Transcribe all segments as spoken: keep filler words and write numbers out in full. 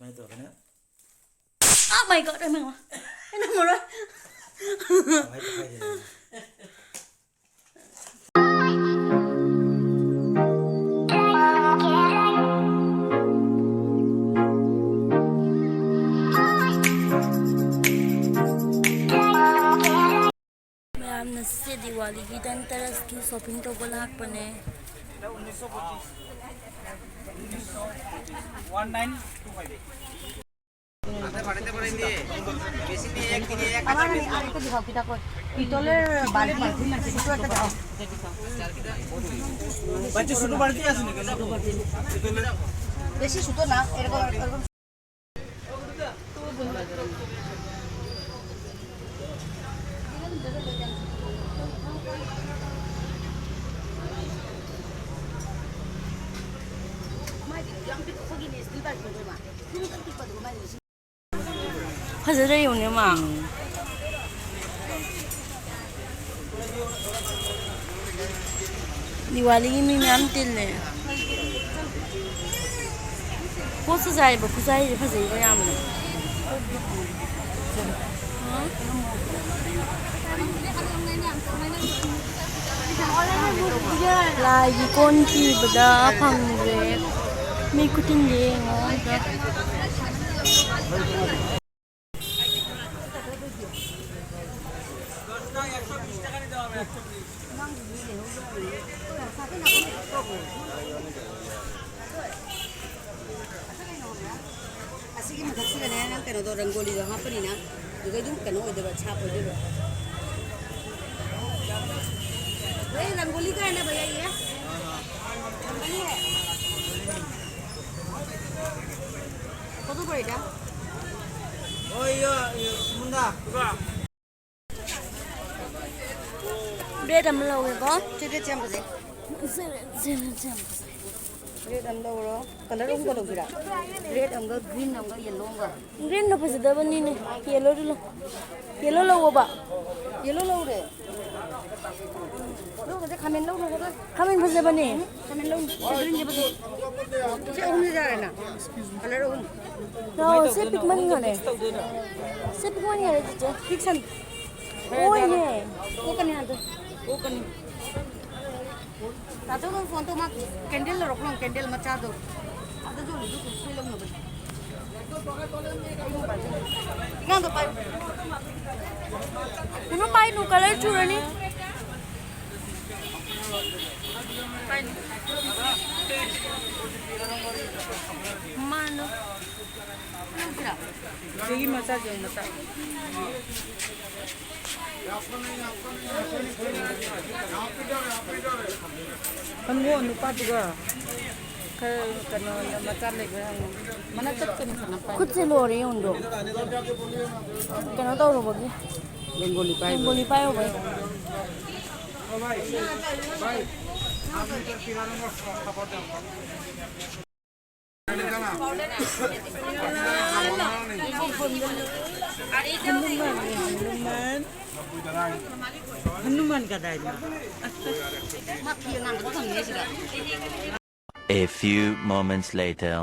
ꯁꯨꯃꯥꯏꯅ ꯇꯧꯔꯒꯅ Oh my God, ꯑꯩ ꯃꯃꯥ꯫ ꯑꯩ ꯅꯝꯃꯔꯣꯏ꯫ ꯀꯃꯥꯏ ꯇꯧꯈꯥꯏꯗꯣꯏꯅꯣ? ꯃꯌꯥꯝꯅ ꯁꯤꯁꯦ ꯗꯤꯋꯥꯂꯤꯒꯤ ꯙꯟꯇꯦꯔꯁꯀꯤ shopping ꯇꯧꯕ ꯂꯥꯛꯄꯅꯦ꯫ One nine two five eight। আমার আমি আরেকটা দেখাও, কিতা কয়? পিতলের বালতি, ছোট একটা দেখাও। বাচ্চা ছোট বালতি আছে নাকি? বেশি ছোট না, এরকম, এরকম। ꯐꯖꯗ꯭ꯔꯥ ꯌꯦꯡꯉꯨꯅꯦ, ꯃꯥ꯫ ꯗꯤꯋꯥꯂꯤꯒꯤ ꯃꯤ ꯃꯌꯥꯝ ꯇꯤꯜꯂꯦ꯫ ꯄꯣꯠꯁꯨ ꯆꯥꯏꯕ, ꯈꯨꯆꯥꯏꯁꯦ ꯐꯖꯩꯕ ꯌꯥꯝꯅ꯫ ꯂꯥꯏꯒꯤ ꯀꯣꯟ ꯊꯤꯕꯗ ꯐꯪꯗ꯭ꯔꯦ꯫ ꯃꯤ ꯈꯨꯇꯤꯟꯗꯤ ꯌꯦꯡꯉꯣ ꯑꯝꯇ꯫ ꯑꯁꯤꯒꯤ ꯃꯊꯛꯁꯤꯗꯅꯦ ꯅꯪ ꯀꯩꯅꯣꯗꯣ, ꯔꯪꯒꯣꯂꯤꯗꯣ ꯍꯥꯞꯄꯅꯤꯅ, ꯑꯗꯨꯒ ꯑꯗꯨꯝ ꯀꯩꯅꯣ ꯑꯣꯏꯗꯣꯏꯕ, ꯁꯥꯞ ꯑꯣꯏꯗꯣꯏꯕ꯫ ꯔꯪꯒꯣꯂꯤ ꯀꯥꯏꯅ ꯚꯩꯌꯥ ꯌꯦ꯫ ꯐꯣꯇꯣ ꯄꯨꯔꯛꯏꯗ꯫ ꯕ꯭ꯔꯦꯗ ꯑꯃ ꯂꯧꯒꯦꯀꯣ꯫ ꯁꯤ ꯕ꯭ꯔꯦꯗꯁꯦ ꯌꯥꯝ ꯐꯖꯩ꯫ ꯕ꯭ꯔꯦꯗ ꯑꯃ ꯂꯧꯔꯣ꯫ ꯀꯂꯔ ꯑꯍꯨꯝꯒ ꯂꯧꯁꯤꯔꯥ? ꯔꯦꯗ ꯑꯃꯒ, ꯒ꯭ꯔꯤꯟ ꯑꯃꯒ, ꯌꯦꯜꯂꯣ ꯑꯃꯒ꯫ ꯒ꯭ꯔꯤꯟꯗꯣ ꯐꯖꯗꯕꯅꯤꯅꯦ꯫ ꯌꯦꯜꯂꯣꯗꯨ ꯂꯧ꯫ ꯌꯦꯜꯂꯣ ꯂꯧꯑꯣꯕ꯫ ꯌꯦꯜꯂꯣ ꯂꯧꯔꯦ꯫ ꯂꯧꯕꯁꯦ ꯈꯥꯃꯦꯟ ꯂꯧꯅꯨ, ꯈꯥꯃꯦꯟ ꯐꯖꯕꯅꯦ꯫ ꯈꯥꯃꯦꯟ ꯂꯧꯅꯨ꯫ ꯁꯤ green ꯁꯦ ꯐꯖꯩ꯫ ꯁꯤ ꯑꯍꯨꯝꯁꯦ ꯌꯥꯔꯦꯅ꯫ Colour ꯑꯍꯨꯝ꯫ ꯅꯣ, ꯁꯤ ꯄꯤꯛꯃꯟꯈꯔꯦ꯫ ꯁꯤ ꯄꯤꯛꯃꯟꯈꯔꯦ, ꯆꯤꯆꯦ꯫ ꯄꯤꯛꯁꯟ꯫ ꯑꯣꯏꯅꯦ꯫ ꯀꯣꯛꯀꯅꯤ ꯍꯥꯏꯕꯗꯣ꯫ ꯀꯣꯛꯀꯅꯤ꯫ ꯇꯥꯆꯧꯗ phone ꯇꯧ, ꯃꯥ candle ꯂꯧꯔꯛꯄ꯭ꯔꯣ? Candle ꯃꯆꯥꯗꯣ꯫ ꯑꯗꯨꯁꯨ ꯍꯧꯖꯤꯛ ꯁꯤ ꯂꯧꯅꯕꯅꯦ꯫ ꯑꯉꯥꯡꯗꯣ ꯄꯥꯏꯌꯨ꯫ ꯀꯩꯅꯣ ꯄꯥꯏꯅꯨ, colour ꯆꯨꯔꯅꯤ꯫ ꯄꯥꯏꯅꯨ꯫ ꯃꯃꯥꯅ꯫ ꯂꯧꯁꯤꯔꯥ? ꯁꯤꯒꯤ ꯃꯆꯥꯁꯦ ꯃꯆꯥ꯫ ꯍꯪꯉꯣ ꯅꯨꯄꯥꯗꯨꯒ꯫ ꯈꯔ ꯀꯩꯅꯣ ꯃꯆꯥ ꯂꯩꯕ꯭ꯔꯥ ꯍꯪꯉꯣ꯫ ꯃꯅꯥꯛ ꯆꯠꯀꯅꯤ ꯐꯅ ꯄꯥꯏ꯫ ꯈꯨꯠꯁꯦ ꯂꯣꯏꯔꯦ ꯌꯦꯡꯉꯨꯗꯣ꯫ ꯀꯩꯅꯣ ꯇꯧꯔꯨꯕꯒꯤ꯫ ꯕꯦꯡꯒꯣꯂꯤ ꯄꯥꯏꯕ꯫ Bengali ꯄꯥꯏꯔꯨꯕꯩ꯫ Hanuman, Hanuman. Hanuman ꯀꯗꯥꯏꯅꯣ? A few moments later.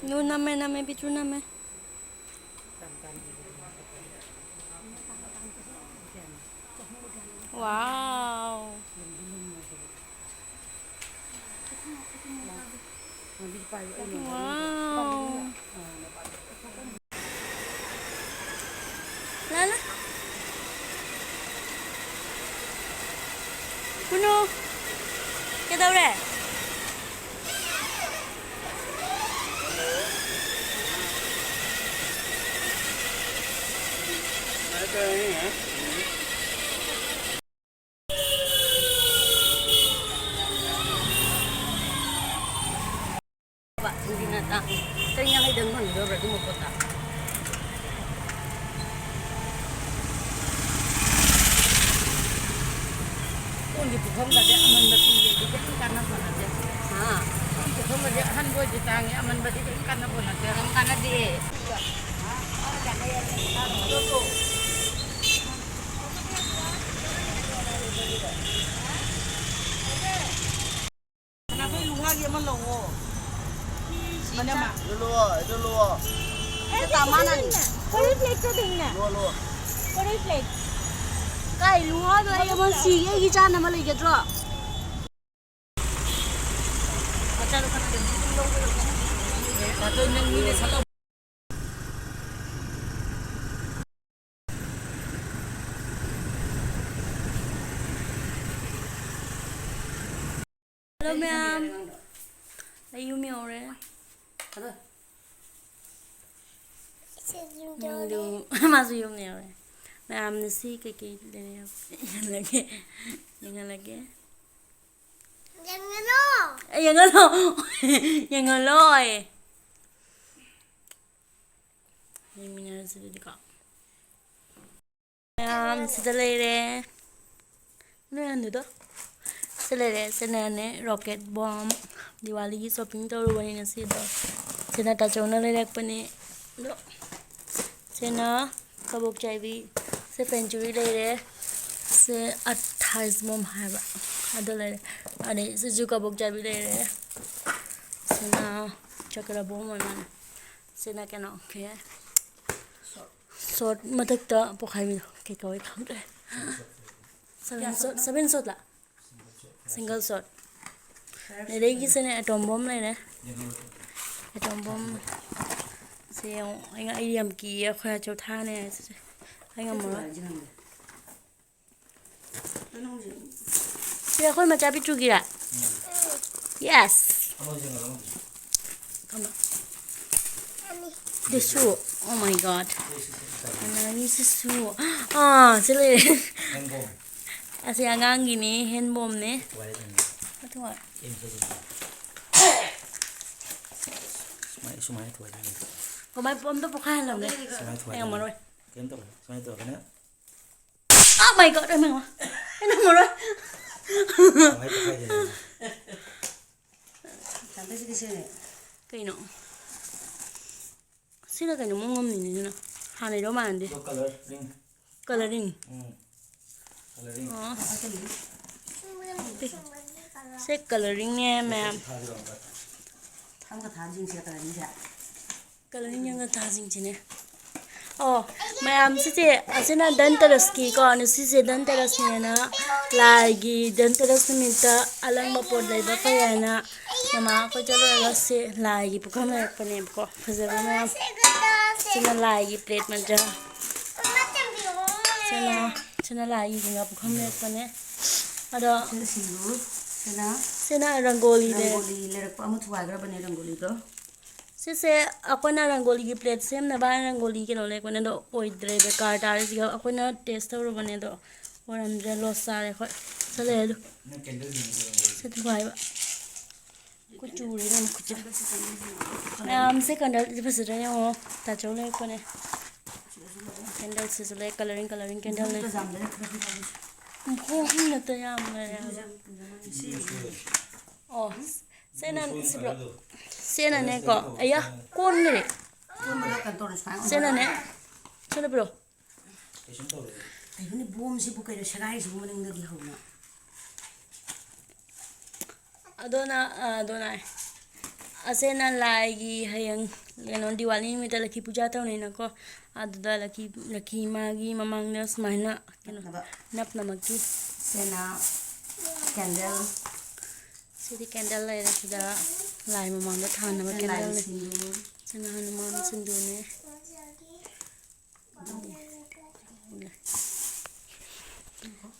ꯅꯨ ꯅꯝꯃꯦ, ꯅꯝꯃꯦ, ꯄꯤꯇ꯭ꯔꯨ ꯅꯝꯃꯦ꯫ Wow. Wow. ꯂꯥ ꯂꯥ꯫ ꯀꯨꯅꯨ꯫ ꯀꯩꯗꯧꯔꯦ? ꯕ, ꯁꯤꯡꯖꯨ ꯉꯥ ꯇꯥꯡ ꯆꯅꯤ ꯌꯥꯡꯈꯩꯗꯪ ꯐꯪꯒꯗꯕ꯭ꯔꯥ ꯑꯗꯨ ꯃꯄꯣꯠꯇ? ꯀꯣꯟꯒꯤ ꯄꯨꯈꯝꯒꯁꯦ ꯑꯃꯟꯕ ꯄꯤꯔꯗꯤ ꯀꯔꯤꯝ ꯀꯥꯟꯅꯕ ꯅꯠꯇꯦ꯫ ꯍꯥ? ꯀꯣꯟ ꯄꯨꯈꯝꯒꯁꯦ ꯑꯍꯟꯕ ꯑꯣꯏꯗꯤ ꯇꯥꯡꯉꯦ, ꯑꯃꯟꯕꯗꯤ ꯀꯔꯤꯝ ꯀꯥꯟꯅꯕ ꯅꯠꯇꯦ꯫ ꯀꯔꯤꯝ ꯀꯥꯟꯅꯗꯦ꯫ ꯁꯅꯥꯊꯣꯏ, ꯂꯨꯍꯥꯒꯤ ꯑꯃ ꯂꯧꯋꯣ꯫ ꯃꯅꯝ ꯑꯃ꯫ ꯑꯗꯨ ꯂꯨꯋꯣ, ꯑꯗꯨ ꯂꯨꯋꯣ꯫ ꯑꯦ, ꯇꯥ ꯃꯥꯅꯅꯤ꯫ ꯀꯣꯔꯤ ꯄ꯭ꯂꯦꯠꯇꯣ ꯊꯦꯡꯅ꯫ ꯂꯨꯋꯣ, ꯂꯨꯋꯣ꯫ ꯀꯣꯔꯤ ꯄ꯭ꯂꯦꯠ꯫ ꯀꯥꯏ ꯂꯨꯍꯥꯗꯣ ꯑꯩ ꯑꯃ ꯁꯤꯒꯦ, ꯑꯩꯒꯤ ꯆꯥꯅꯕ ꯂꯩꯒꯗ꯭ꯔꯣ? ꯅꯥꯊꯣꯏ, ꯅꯪ ꯃꯤꯅ ꯁꯠꯂꯝꯃꯣ꯫ Hello ꯃꯌꯥꯝ, ꯑꯩ ꯌꯨꯝ ꯌꯧꯔꯦ꯫ ꯃꯥꯁꯨ ꯌꯨꯝ ꯌꯧꯔꯦ꯫ ꯃꯌꯥꯝꯅ ꯁꯤ ꯀꯩꯀꯩ ꯂꯩꯔꯦ ꯌꯦꯡꯍꯜꯂꯒꯦ꯫ ꯌꯦꯡꯍꯜꯂꯒꯦ꯫ ꯌꯦꯡꯍꯜꯂꯣ꯫ ꯑꯦ, ꯌꯦꯡꯍꯜꯂꯣ꯫ ꯌꯦꯡꯍꯜꯂꯣꯏ꯫ ꯌꯦꯡꯃꯤꯟꯅꯔꯁꯤ ꯑꯗꯨꯗꯤꯀꯣ꯫ ꯃꯌꯥꯝ ꯁꯤꯗ ꯂꯩꯔꯦ꯫ ꯅꯣꯏ ꯑꯅꯨꯗꯣ꯫ ꯁꯤ ꯂꯩꯔꯦ꯫ ꯁꯤꯅꯅꯦ rocket bomb꯫ ꯗꯤꯋꯥꯂꯤꯒꯤ shopping ꯇꯧꯔꯨꯕꯅꯤ ꯉꯁꯤꯗꯣ꯫ ꯁꯤꯅ ꯇꯥꯆꯧꯅ ꯂꯩꯔꯛꯄꯅꯤ꯫ ꯑꯗꯣ ꯁꯤꯅ ꯀꯕꯣꯛ ꯆꯥꯏꯕꯤ꯫ ꯁꯦ ꯄꯦꯟꯆꯨꯔꯤ ꯂꯩꯔꯦ꯫ ꯁꯦ ꯑꯊꯥꯏꯁ ꯃꯣꯝ ꯍꯥꯏꯕ ꯑꯗꯨ ꯂꯩꯔꯦ꯫ ꯑꯗꯩ ꯁꯤꯁꯨ ꯀꯕꯣꯛ ꯆꯥꯏꯕꯤ ꯂꯩꯔꯦ꯫ ꯁꯤꯅ ꯆꯀ꯭ꯔ ꯕꯣꯝ ꯑꯣꯏ ꯃꯥꯜꯂꯦ꯫ ꯁꯤꯅ ꯀꯩꯅꯣ, ꯀꯩ ꯍꯥꯏ? ꯁꯣꯔꯠ ꯃꯊꯛꯇ ꯄꯣꯛꯈꯥꯏꯕꯤꯗꯣ ꯀꯩ ꯀꯧꯋꯦ ꯈꯪꯗ꯭ꯔꯦ꯫ ꯁꯚꯦꯟ ꯁꯣꯠ, ꯁꯚꯦꯟ ꯁꯣꯠꯂ? ꯁꯤꯡꯒꯜ ꯁꯣꯠ꯫ ꯑꯗꯒꯤꯁꯤꯅꯦ ꯑꯦꯇꯣꯝ ꯕꯣꯝ ꯂꯩꯔꯦ꯫ ꯑꯦꯇꯣꯝ ꯕꯣꯝ ꯁꯦ ꯌꯦꯡꯉꯣ꯫ ꯑꯩ ꯉ-, ꯑꯩ ꯌꯥꯝ ꯀꯤꯌꯦ ꯑꯩꯈꯣꯏ ꯑꯆꯧ ꯊꯥꯅꯦ ꯍꯥꯏꯁꯦ꯫ ꯑꯩ ꯉꯝꯃꯔꯣꯏ꯫ ꯁꯤ ꯑꯩꯈꯣꯏ ꯃꯆꯥ ꯄꯤꯛꯇ꯭ꯔꯨꯒꯤꯔꯥ? ꯌꯦꯁ꯫ ꯀꯝꯕ? This shoe. Oh my God. ꯑꯅꯥꯒꯤ ꯁꯤꯁꯨ꯫ ꯑꯥ, ꯁꯤ ꯂꯩꯔꯦ꯫ ꯑꯁꯤ ꯑꯉꯥꯡꯒꯤꯅꯤ, ꯍꯦꯟꯕꯣꯝꯅꯦ꯫ ꯑꯗꯨꯒ ꯁꯨꯃꯥꯏ-, ꯁꯨꯃꯥꯏꯅ ꯊꯨꯒꯥꯏꯗꯣꯏꯅꯦ꯫ ꯀꯃꯥꯏ ꯑꯝꯇ ꯄꯣꯛꯈꯥꯏꯍꯜꯂꯝꯃꯦ꯫ ꯁꯨꯃꯥꯏꯅ ꯊꯨꯒꯥꯏꯗꯣꯏꯅꯦ꯫ ꯑꯩ ꯉꯝꯃꯔꯣꯏ꯫ ꯀꯩꯝ ꯇꯧꯔꯣꯏ꯫ ꯁꯨꯃꯥꯏꯅ ꯇꯧꯔꯒꯅ Oh my God, ꯑꯩ ꯉꯝꯃꯔꯣꯏ꯫ ꯑꯩ ꯉꯝꯃꯔꯣꯏ꯫ ꯀꯃꯥꯏ ꯄꯣꯛꯈꯥꯏꯗꯣꯏꯅꯣ? ꯇꯥꯟꯊꯣꯛꯈꯤꯗꯣꯏꯁꯦ꯫ ꯀꯩꯅꯣ? ꯁꯤꯅ ꯀꯩꯅꯣ ꯃꯑꯣꯡ ꯑꯃꯅꯤꯅꯦ ꯁꯤꯅ꯫ ꯍꯥꯟꯅꯩꯗꯣ ꯃꯥꯟꯅꯗꯦ꯫ ꯑꯗꯣ colour ring꯫ Colouring꯫ ꯎꯝ꯫ Colouring꯫ ꯑꯣ꯫ ꯁꯦ colouringꯅꯦ ꯃꯌꯥꯝ꯫ ꯊꯥꯁꯤꯔꯣ ꯑꯝꯇ? ꯊꯥꯡꯒ ꯊꯥꯡꯖꯤꯡꯁꯦ colouringꯁꯦ꯫ Colouring ꯌꯥꯝꯅ ꯊꯥꯁꯤꯡꯁꯤꯅꯦ꯫ ꯑꯣ, ꯃꯌꯥꯝ ꯁꯤꯁꯦ, ꯑꯁꯤꯅ ꯙꯟꯇꯦꯔꯁꯀꯤꯀꯣ, ꯉꯁꯤꯁꯦ ꯙꯟꯇꯦꯔꯁꯅꯦꯅ ꯂꯥꯏꯒꯤ ꯙꯟꯇꯦꯔꯁ ꯅꯨꯃꯤꯠꯇ ꯑꯂꯪꯕ ꯄꯣꯠ ꯂꯩꯕ ꯐꯩ ꯍꯥꯏꯅ ꯃꯃꯥ ꯑꯩꯈꯣꯏ ꯆꯠꯂꯨꯔꯒ ꯁꯤ ꯂꯥꯏꯒꯤ ꯄꯨꯈꯝ ꯂꯩꯔꯛꯄꯅꯦꯕꯀꯣ꯫ ꯐꯖꯕ ꯃꯌꯥꯝ꯫ ꯁꯤꯅ ꯂꯥꯏꯒꯤ plate ꯃꯆꯥ꯫ ꯁꯤꯅ, ꯁꯤꯅ ꯂꯥꯏꯒꯤ ꯄꯨꯈꯝ ꯂꯩꯔꯛꯄꯅꯦ꯫ ꯑꯗꯣ ꯁꯤꯅ ꯁꯤꯡꯖꯨ, ꯁꯤꯅ ꯁꯤꯅ ꯔꯪꯒꯣꯂꯤ ꯂꯩꯔꯛ-, ꯔꯪꯒꯣꯂꯤ ꯂꯩꯔꯛꯄ ꯑꯃ ꯊꯨꯒꯥꯏꯈ꯭ꯔꯕꯅꯦ ꯔꯪꯒꯣꯂꯤꯗꯣ꯫ ꯁꯤꯁꯦ ꯑꯩꯈꯣꯏꯅ ꯔꯪꯒꯣꯂꯤꯒꯤ plate ꯁꯦꯝꯅꯕ ꯍꯥꯏꯅ ꯔꯪꯒꯣꯂꯤ ꯀꯩꯅꯣ ꯂꯩꯔꯛꯄꯅꯦ, ꯑꯗꯣ ꯑꯣꯏꯗ꯭ꯔꯦ, ꯕꯦꯀꯥꯔ ꯇꯥꯔꯦ꯫ ꯁꯤꯒ ꯑꯩꯈꯣꯏꯅ test ꯇꯧꯔꯨꯕꯅꯦ, ꯑꯗꯣ ꯑꯣꯏꯔꯝꯗ꯭ꯔꯦ, loss ꯆꯥꯔꯦ ꯑꯩꯈꯣꯏ꯫ ꯆꯠꯂꯦ ꯑꯗꯨ꯫ ꯅꯪ candle ꯌꯦꯡꯉꯨ, ꯌꯦꯡꯉꯨ꯫ ꯁꯤ ꯊꯨꯒꯥꯏꯕ꯫ ꯀꯨꯆꯨꯔꯦ ꯏꯕꯦꯝꯃ, ꯀꯨꯆꯨ꯫ ꯃꯌꯥꯝꯁꯦ candleꯁꯦ ꯐꯖꯗ꯭ꯔꯥ ꯌꯦꯡꯉꯣ꯫ ꯇꯥꯆꯧ ꯂꯩꯔꯛꯄꯅꯦ꯫ Candleꯁꯤꯁꯨ ꯂꯩ, colouring, colouring candle ꯂꯩ꯫ ꯃꯈꯣꯡ ꯑꯅꯤꯃꯛꯇ ꯌꯥꯝ ꯂꯩꯔꯦ ꯍꯥꯏꯕ꯫ ꯑꯣ, ꯁꯤꯅ, ꯁꯤꯕ꯭ꯔꯣ? ꯁꯤꯅꯅꯦꯀꯣ꯫ ꯑꯌꯥ, ꯀꯣꯟꯈ꯭ꯔꯦ꯫ ꯁꯤꯅꯅꯦ꯫ ꯅꯠꯇꯕ꯭ꯔꯣ? ꯀꯩꯅꯣꯅꯦ, ꯕꯣꯝꯁꯤꯕꯨ ꯀꯩꯅꯣ ꯁꯦꯒꯥꯏꯔꯤꯁꯤꯕꯨ ꯃꯅꯤꯡꯗꯒꯤ ꯍꯧꯅ? ꯑꯗꯣꯅ ꯑꯗꯣꯅ ꯑꯁꯦꯅ ꯂꯥꯏꯒꯤ ꯍꯌꯦꯡ ꯀꯩꯅꯣ ꯗꯤꯋꯥꯂꯤ ꯅꯨꯃꯤꯠꯇ ꯂꯛꯈꯤ ꯄꯨꯖꯥ ꯇꯧꯅꯩꯅꯀꯣ꯫ ꯑꯗꯨꯗ ꯂꯛꯈꯤ ꯂꯛꯈꯤ ꯃꯥꯒꯤ ꯃꯃꯥꯡꯗ ꯁꯨꯃꯥꯏꯅ ꯀꯩꯅꯣ ꯅꯞꯅꯕ꯫ ꯅꯞꯅꯕꯒꯤ ꯁꯦꯅ ꯀꯦꯟꯗꯜ꯫ ꯁꯤꯗꯤ ꯀꯦꯟꯗꯜ ꯂꯩꯔꯦ꯫ ꯁꯤꯗ ꯂꯥꯏ ꯃꯃꯥꯡꯗ ꯊꯥꯅꯕ ꯁꯤꯅ ꯂꯥꯏ ꯀꯦꯟꯗꯜꯅꯦ꯫ ꯁꯤꯡꯗꯨ꯫ ꯁꯤꯅ ꯍꯅꯨꯃꯥꯟ ꯁꯤꯡꯗꯨꯅꯦ꯫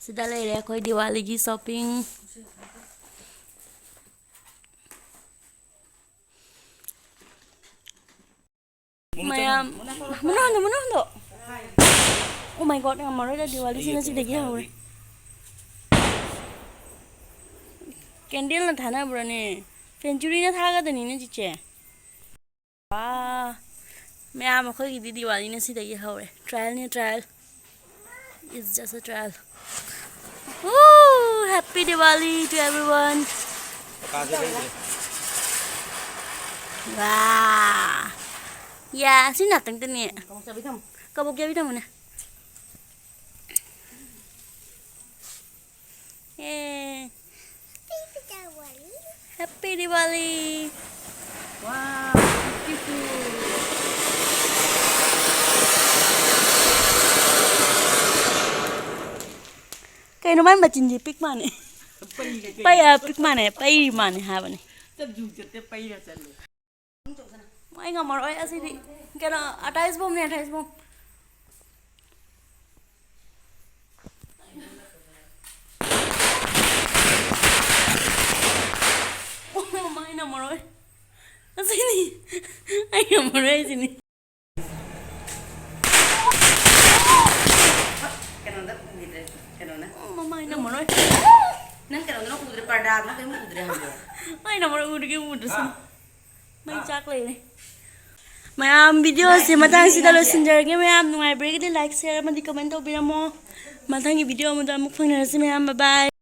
ꯁꯤꯗ ꯂꯩꯔꯦ ꯑꯩꯈꯣꯏ ꯗꯤꯋꯥꯂꯤꯒꯤ ꯁꯣꯞꯄꯤꯡ꯫ ꯃꯌꯥꯝ ꯃꯅꯥꯗꯣ ꯃꯅꯥꯗꯣ꯫ ꯑꯣ ꯃꯥꯏ ꯒꯣꯗ, ꯉꯝꯃꯔꯣꯏꯗ, ꯗꯤꯋꯥꯂꯤꯁꯤꯅ ꯁꯤꯗꯒꯤ ꯍꯧꯔꯦ꯫ ꯀꯦꯟꯗꯜꯅ ꯊꯥꯅꯕ꯭ꯔꯅꯦ? ꯁꯦꯟꯆꯨꯔꯤꯅ ꯊꯥꯒꯗꯅꯤꯅꯦ ꯆꯤꯆꯦ꯫ ꯋꯥ, ꯃꯌꯥꯝ ꯑꯩꯈꯣꯏꯒꯤꯗꯤ ꯗꯤꯋꯥꯂꯤꯅ ꯁꯤꯗꯒꯤ ꯍꯧꯔꯦ꯫ Trial ꯅꯦ, trial. It's just a trial. Woo! Happy Diwali to everyone. ꯀꯥꯁꯦ ꯂꯩꯔꯦ꯫ ꯋꯥ! ꯌꯥ, ꯁꯤ ꯉꯥꯛꯇꯪꯗꯅꯦ꯫ ꯀꯕꯣꯛ ꯆꯥꯕꯤ ꯊꯝꯃꯨ꯫ ꯀꯕꯣꯛ ꯆꯥꯕꯤ ꯊꯝꯃꯨꯅꯦ꯫ ꯑꯦ꯫ Happy Diwali. Wow, beautiful. ꯀꯩꯅꯣ ꯃꯥꯏ ꯃꯆꯤꯟꯁꯤ ꯄꯤꯛ ꯃꯥꯅꯦ꯫ ꯄꯩ-, ꯑ, ꯄꯤꯛ ꯃꯥꯅꯦ, ꯄꯩ ꯃꯥꯅꯦ ꯍꯥꯏꯕꯅꯦ꯫ ꯆꯠꯁꯨ ꯆꯠꯇꯦ, ꯄꯩꯔ ꯆꯠꯂꯦ꯫ ꯑꯩ ꯉꯝꯃꯔꯣꯏ ꯑꯁꯤꯗꯤ꯫ ꯀꯩꯅꯣ, ꯑꯇꯥꯏꯁ ꯕꯣꯝꯅꯦ, ꯑꯇꯥꯏꯁ ꯕꯣꯝ꯫ ꯑꯣ, ꯃꯃꯥ, ꯑꯩ ꯉꯝꯃꯔꯣꯏ꯫ ꯑꯁꯤꯅꯤ꯫ ꯑꯩ ꯉꯝꯃꯔꯣꯏ ꯑꯁꯤꯅꯤ꯫ ꯀꯩꯅꯣꯗ ꯎꯈꯤꯗ꯭ꯔꯦ, ꯀꯩꯅꯣꯅ꯫ ꯑꯣ, ꯃꯃꯥ, ꯑꯩ ꯉꯝꯃꯔꯣꯏ꯫ ꯅꯪ ꯀꯩꯅꯣꯗꯨꯅ ꯎꯗ꯭ꯔꯦ, ꯄꯔꯗꯥꯗꯨꯅ ꯀꯔꯤꯝ ꯎꯗ꯭ꯔꯦ ꯍꯥꯏꯕ꯫ ꯑꯩ ꯉꯝꯃꯔꯣꯏ, ꯎꯔꯒꯦ ꯎꯗ꯭ꯔꯁꯨ꯫ ꯃꯩ ꯆꯥꯛ ꯂꯩꯔꯦ꯫ ꯃꯌꯥꯝ, video ꯑꯁꯤ ꯃꯇꯥꯡꯁꯤꯗ ꯂꯣꯏꯁꯤꯟꯖꯔꯒꯦ꯫ ꯃꯌꯥꯝ ꯅꯨꯡꯉꯥꯏꯕꯤꯔꯒꯗꯤ like, share ꯑꯃꯗꯤ comment ꯇꯧꯕꯤꯔꯝꯃꯣ꯫ ꯃꯊꯪꯒꯤ video ꯑꯃꯗ ꯑꯃꯨꯛ ꯐꯪꯅꯔꯁꯤ ꯃꯌꯥꯝ꯫ Bye bye꯫